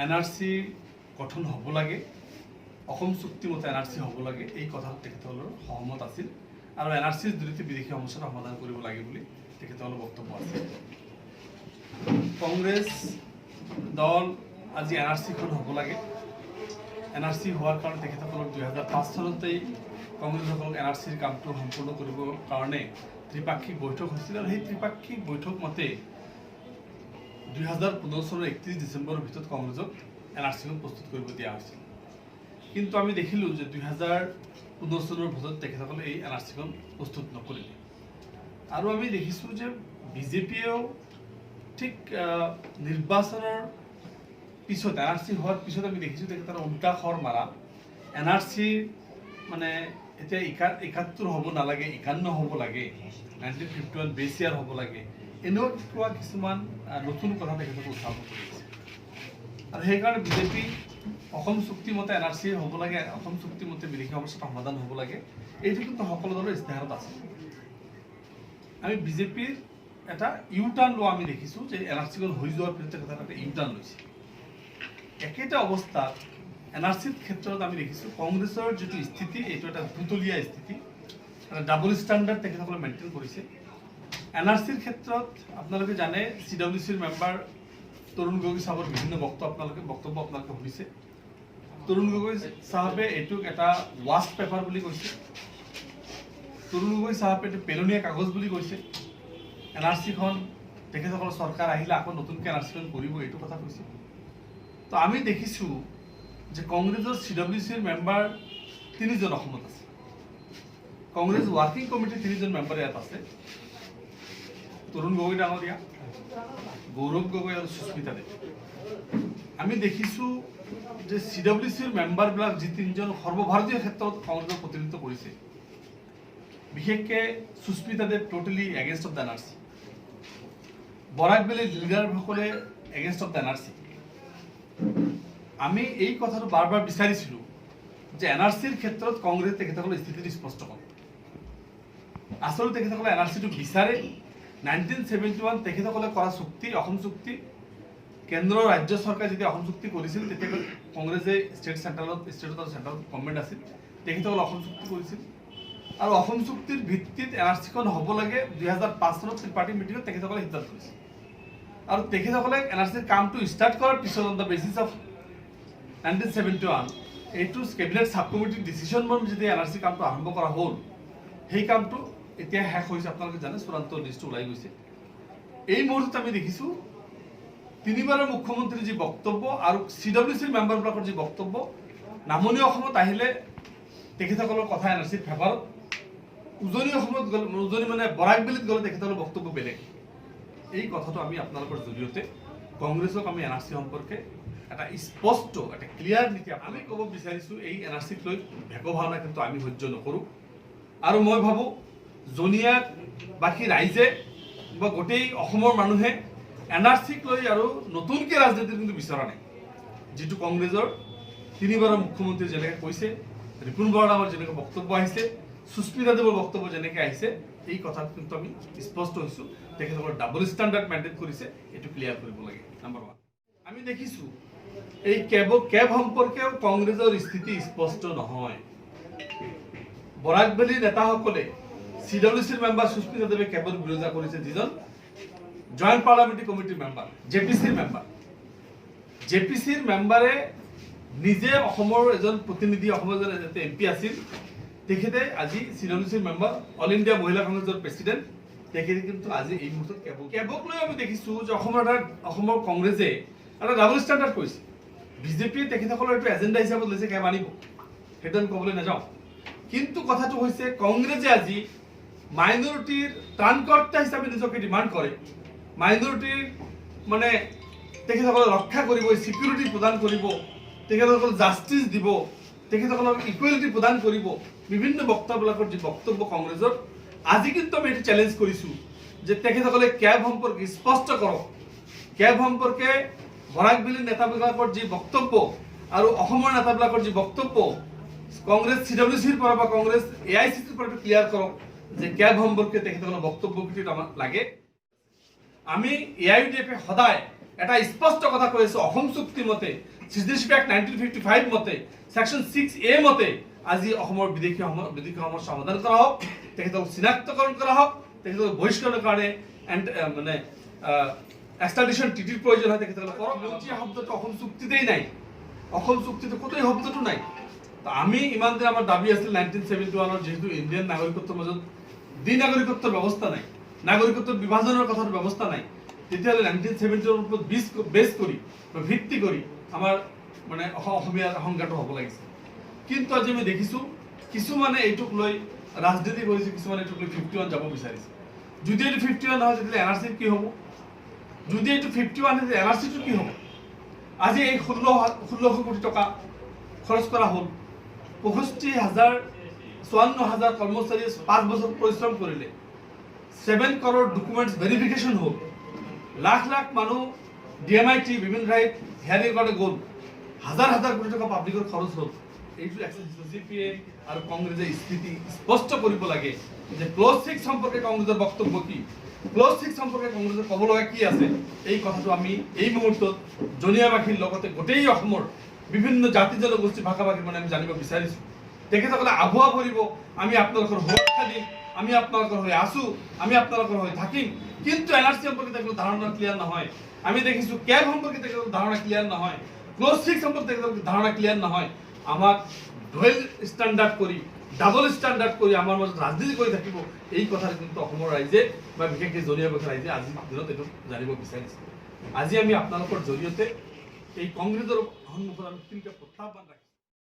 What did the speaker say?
N R C গঠন হ'ব লাগে, অসম চুক্তি মতে এন আৰ চি হ'ব লাগে, এই কথাত তেখেতসকলৰ সহমত আছিল আৰু এন আৰ চিৰ জৰিয়তে বিদেশী সমস্যাৰ সমাধান কৰিব লাগে বুলি তেখেতসকলৰ বক্তব্য আছিল। কংগ্ৰেছ দল আজি এন আৰ চিখন হ'ব লাগে, এন আৰ চি হোৱাৰ কাৰণে তেখেতসকলক 2005 চনতেই কংগ্ৰেছসকলক এন আৰ চিৰ কামটো সম্পূৰ্ণ কৰিবৰ কাৰণে ত্ৰিপাক্ষিক বৈঠক হৈছিল আৰু সেই ত্ৰিপাক্ষিক বৈঠক মতে 2015 চনৰ 31 ডিচেম্বৰৰ ভিতৰত কংগ্ৰেছক এন আৰ চিখন প্ৰস্তুত কৰিব দিয়া হৈছিল। কিন্তু আমি দেখিলোঁ যে 2015 চনৰ ভিতৰত তেখেতসকলে এই এন আৰ চিখন প্ৰস্তুত নকৰিলে। আৰু আমি দেখিছোঁ যে বিজেপিয়েও ঠিক নিৰ্বাচনৰ পিছত, এন আৰ চি হোৱাৰ পিছত আমি দেখিছোঁ তেখেতৰ উল্টা খৰ মাৰা, এন আৰ চি মানে এতিয়া 71 হ'ব নালাগে, 51 হ'ব লাগে, 1951 বেছ ইয়াৰ হ'ব লাগে, এনেকুৱা কিছুমান নতুন কথা তেখেতলোকে উত্থাপন কৰিছে। আৰু সেইকাৰণে বিজেপি অসম চুক্তি মতে এন আৰ চি হ'ব লাগে, অসম চুক্তি মতে বিদেশী সমস্যাৰ সমাধান হ'ব লাগে, এইটো কিন্তু সকলো দলৰ ইস্তেহাৰত আছে। আমি বিজেপিৰ এটা ইউ টাৰ্ণ লোৱা আমি দেখিছোঁ যে এন আৰ চিখন হৈ যোৱাৰ পিছত তেখেতে এটা ইউ টাৰ্ণ লৈছে। একেটা অৱস্থাত এন আৰ চিৰ ক্ষেত্ৰত আমি দেখিছোঁ কংগ্ৰেছৰ যিটো স্থিতি, এইটো এটা দুতলীয়া স্থিতি, এটা ডাবল ষ্টেণ্ডাৰ্ড তেখেতসকলে মেইনটেইন কৰিছে। এন আৰ চিৰ ক্ষেত্ৰত আপোনালোকে জানে, চি ডাব্লিউ চিৰ মেম্বাৰ তৰুণ গগৈ চাহাবৰ বিভিন্ন বক্তব্য আপোনালোকে শুনিছে। তৰুণ গগৈ চাহাবে এইটোক এটা ৱাষ্ট পেপাৰ বুলি কৈছে। তৰুণ গগৈ চাহাবে এইটো পেলনীয়া কাগজ বুলি কৈছে। এন আৰ চিখন তেখেতসকলৰ চৰকাৰ আহিলে আকৌ নতুনকৈ এন আৰ চিখন কৰিব, এইটো কথা কৈছে। তো আমি দেখিছোঁ যে কংগ্ৰেছৰ চি ডাব্লিউ চিৰ মেম্বাৰ তিনিজন অসমত আছে, কংগ্ৰেছ ৱৰ্কিং কমিটিৰ তিনিজন মেম্বাৰ ইয়াত আছে, তৰুণ গগৈ ডাঙৰীয়া, গৌৰৱ গগৈ আৰু সুস্মিতা দেৱ। আমি দেখিছোঁ যে চি ডাব্লিউ চিৰ মেম্বাৰবিলাক যি তিনিজন সৰ্বভাৰতীয় ক্ষেত্ৰত কংগ্ৰেছক প্ৰতিনিধিত্ব কৰিছে, বিশেষকৈ Sushmita Dev totally against of the NRC, Barak ভেলীৰ লিডাৰসকলে against of the NRC. আমি এই কথাটো বাৰ বাৰ বিচাৰিছিলোঁ যে এন আৰ চিৰ ক্ষেত্ৰত কংগ্ৰেছ তেখেতসকলৰ স্থিতিটো স্পষ্ট কৰে। আচলতে তেখেতসকলে এন আৰ চিটো বিচাৰে। 1971 তেখেতসকলে কৰা চুক্তি, অসম চুক্তি, কেন্দ্ৰ ৰাজ্য চৰকাৰে যেতিয়া অসম চুক্তি কৰিছিল, তেতিয়া কংগ্ৰেছে ষ্টেট চেণ্ট্ৰেলত, ষ্টেটত আৰু চেণ্ট্ৰেলত গভৰ্ণমেণ্ট আছিল, তেখেতসকলে অসম চুক্তি কৰিছিল আৰু অসম চুক্তিৰ ভিত্তিত এন আৰ চিখন হ'ব লাগে। 2005 চনত পাৰ্টি মিটিঙত তেখেতসকলে সিদ্ধান্ত লৈছিল আৰু তেখেতসকলে এন আৰ চিৰ কামটো ষ্টাৰ্ট কৰাৰ পিছত on the basis of 1971 এইটো কেবিনেট চাব কমিটিৰ ডিচিশ্যন মৰ্ম যেতিয়া এন আৰ চি কামটো আৰম্ভ কৰা হ'ল, সেই কামটো এতিয়া শেষ হৈছে। আপোনালোকে জানে, চূড়ান্ত লিষ্টটো ওলাই গৈছে। এই মুহূৰ্তত আমি দেখিছোঁ তিনিবাৰৰ মুখ্যমন্ত্ৰীৰ যি বক্তব্য আৰু চি ডাব্লিউ চিৰ মেম্বাৰবিলাকৰ যি বক্তব্য, নামনি অসমত আহিলে তেখেতসকলৰ কথা এন আৰ চিৰ ফেভাৰত, উজনি অসমত গ'লে, উজনি মানে বৰাক ভেলীত গ'লে তেখেতসকলৰ বক্তব্য বেলেগ। এই কথাটো আমি আপোনালোকৰ জৰিয়তে কংগ্ৰেছক আমি এন আৰ চি সম্পৰ্কে এটা স্পষ্ট, এটা ক্লিয়াৰ নীতি আমি ক'ব বিচাৰিছোঁ। এই এন আৰ চিক লৈ ভেকোভাওনা কিন্তু আমি সহ্য নকৰোঁ। আৰু মই ভাবোঁ জনিয়াত বাকী ৰাইজে বা গোটেই অসমৰ মানুহে এন আৰ চিক লৈ আৰু নতুনকৈ ৰাজনীতি কিন্তু বিচৰা নাই। যিটো কংগ্ৰেছৰ তিনিবাৰৰ মুখ্যমন্ত্ৰী যেনেকৈ কৈছে, ৰিপুণ বৰা ডাঙৰ যেনেকৈ বক্তব্য আহিছে, সুস্মিতা দেৱৰ বক্তব্য যেনেকৈ আহিছে, এই কথাত কিন্তু আমি স্পষ্ট হৈছোঁ। তেখেতসকলৰ ডাবল ষ্টেণ্ডাৰ্ড মেইনটেইন কৰিছে, এইটো ক্লিয়াৰ কৰিব লাগে, নাম্বাৰ ওৱান। আমি দেখিছোঁ এই কেব সম্পৰ্কেও কংগ্ৰেছৰ স্থিতি স্পষ্ট নহয়। বৰাক ভেলীৰ নেতাসকলে, চি ডাব্লিউ চিৰ মেম্বাৰ সুস্মিতা দেৱে কেবৰ বিৰোধিতা কৰিছে, যিজন জইণ্ট পাৰ্লামেণ্টাৰী কমিটিৰ মেম্বাৰ, জে পি চিৰ মেম্বাৰ। জে পি চিৰ মেম্বাৰে নিজে অসমৰ এজন প্ৰতিনিধি, অসমৰ এজন এম পি আছিল, তেখেতে আজি চি ডাব্লিউ চিৰ মেম্বাৰ, অল ইণ্ডিয়া মহিলা কংগ্ৰেছৰ প্ৰেচিডেণ্ট, তেখেতে কিন্তু আজি এই মুহূৰ্তত কেবক লৈ আমি দেখিছোঁ যে অসমৰ কংগ্ৰেছে এটা ডাবল ষ্টেণ্ডাৰ্ড কৰিছে। বিজেপিয়ে তেখেতসকলৰ এইটো এজেণ্ডা হিচাপত লৈছে, কেব আনিব, সেইটো আমি ক'বলৈ নাযাওঁ। কিন্তু কথাটো হৈছে কংগ্ৰেছে আজি মাইনৰিটিৰ ত্ৰাণকৰ্তা হিচাপে নিজকে ডিমাণ্ড কৰে, মাইনৰিটিৰ মানে তেখেতসকলক ৰক্ষা কৰিব, ছিকিউৰিটি প্ৰদান কৰিব, তেখেতসকলক জাষ্টিছ দিব, তেখেতসকলক ইকুৱেলিটি প্ৰদান কৰিব, বিভিন্ন বক্তাবিলাকৰ যি বক্তব্য কংগ্ৰেছৰ, আজি কিন্তু আমি এইটো চেলেঞ্জ কৰিছোঁ যে তেখেতসকলে কেব সম্পৰ্কে স্পষ্ট কৰক। কেব সম্পৰ্কে বৰাক ভেলীৰ নেতাবিলাকৰ যি বক্তব্য আৰু অসমৰ নেতাবিলাকৰ যি বক্তব্য, কংগ্ৰেছ চি ডাব্লিউ চিৰ পৰা বা কংগ্ৰেছ এ I C চিৰ পৰা এইটো ক্লিয়াৰ কৰক যে কেব সম্পৰ্কে তেখেতসকলৰ বক্তব্য আমাক লাগে। আমি এ I U D এফে সদায় এটা স্পষ্ট কথা কৈ আছো, অসম চুক্তি মতে চিটিজেনশ্বিপ এক্ট 1955 মতে, ছেকশ্যন 6এ মতে আজি অসমৰ বিদেশী সমস্যা সমাধান কৰা হওক, তেখেতক চিনাক্তকৰণ কৰা হওক, তেখেতক বহিষ্কৰণৰ কাৰণে মানে এক্সট্ৰাডিশ্যন ট্ৰিটিৰ প্ৰয়োজন হয়, তেখেতসকলে কৰক। খিলঞ্জীয়া শব্দটো অসম চুক্তিতেই নাই, অসম চুক্তিতে ক'তো এই শব্দটো নাই। তো আমি ইমান দিন আমাৰ দাবী আছিল 1971ৰ যিহেতু ইণ্ডিয়ান নাগৰিকত্বৰ মাজত দ্বি নাগৰিকত্বৰ ব্যৱস্থা নাই, নাগৰিকত্বৰ বিভাজনৰ কথাৰ ব্যৱস্থা নাই, তেতিয়াহ'লে 1971ৰ ওপৰত বেছ কৰি বা ভিত্তি কৰি আমাৰ মানে অসমীয়াৰ সংজ্ঞাটো হ'ব লাগিছিল। কিন্তু আজি আমি দেখিছোঁ কিছুমানে এইটোক লৈ ৰাজনীতি কৰিছে, কিছুমানে এইটোক লৈ 51 যাব বিচাৰিছে। যদি এইটো 51 নহয়, তেতিয়াহ'লে এন আৰ চিৰ কি হ'ব? যদি এইটো 51 হয়, এন আৰ চিটো কি হ'ব? আজি এই 1600 কোটি টকা খৰচ কৰা হ'ল, 65 হাজাৰ 54 হাজাৰ কৰ্মচাৰীয়ে 5 বছৰ পৰিশ্ৰম কৰিলে, 7 কৰ'ৰ ডকুমেণ্টছ ভেৰিফিকেশ্যন হ'ল, লাখ লাখ মানুহ ডি এম I T বিভিন্ন ঠাইত হিয়াৰিঙৰ কাৰণে গ'ল, হাজাৰ হাজাৰ কোটি টকা পাব্লিকৰ খৰচ হ'ল। এইটো জি পি এ আৰু কংগ্ৰেছে স্থিতি স্পষ্ট কৰিব লাগে যে ক্লজ 6 সম্পৰ্কে কংগ্ৰেছৰ বক্তব্য কি, ক্লজ 6 সম্পৰ্কে কংগ্ৰেছৰ ক'ব লগা কি আছে। এই কথাটো আমি এই মুহূৰ্তত জনীয়াবাসীৰ লগতে গোটেই অসমৰ বিভিন্ন জাতি জনগোষ্ঠী ভাষা ভাষীৰ মানে আমি জানিব বিচাৰিছোঁ। তেখেতসকলে আভুৱা ভৰিব, আমি আপোনালোকৰ সুৰক্ষা দিম, আমি আপোনালোকৰ হৈ আছো, আমি আপোনালোকৰ হৈ থাকিম, কিন্তু এন আৰ চি সম্পৰ্কে তেখেতৰ ধাৰণা ক্লিয়াৰ নহয়। আমি দেখিছোঁ কেব সম্পৰ্কে তেখেতৰ ধাৰণা ক্লিয়াৰ নহয়, ক্লজ 6 সম্পৰ্কে তেখেতৰ ধাৰণা ক্লিয়াৰ নহয়। আমাক ডুৱেল ষ্টেণ্ডাৰ্ড কৰি, ডাবল ষ্টেণ্ডাৰ্ড কৰি আমাৰ মাজত ৰাজনীতি কৰি থাকিব, এই কথাটো কিন্তু অসমৰ ৰাইজে বা বিশেষকৈ জনীয়াবাসী ৰাইজে আজিৰ দিনত এইটো জানিব বিচাৰিছে। আজি আমি আপোনালোকৰ জৰিয়তে এই কংগ্ৰেছৰ সন্মুখত আমি তিনিটা প্ৰত্যাহ্বান ৰাখিছোঁ।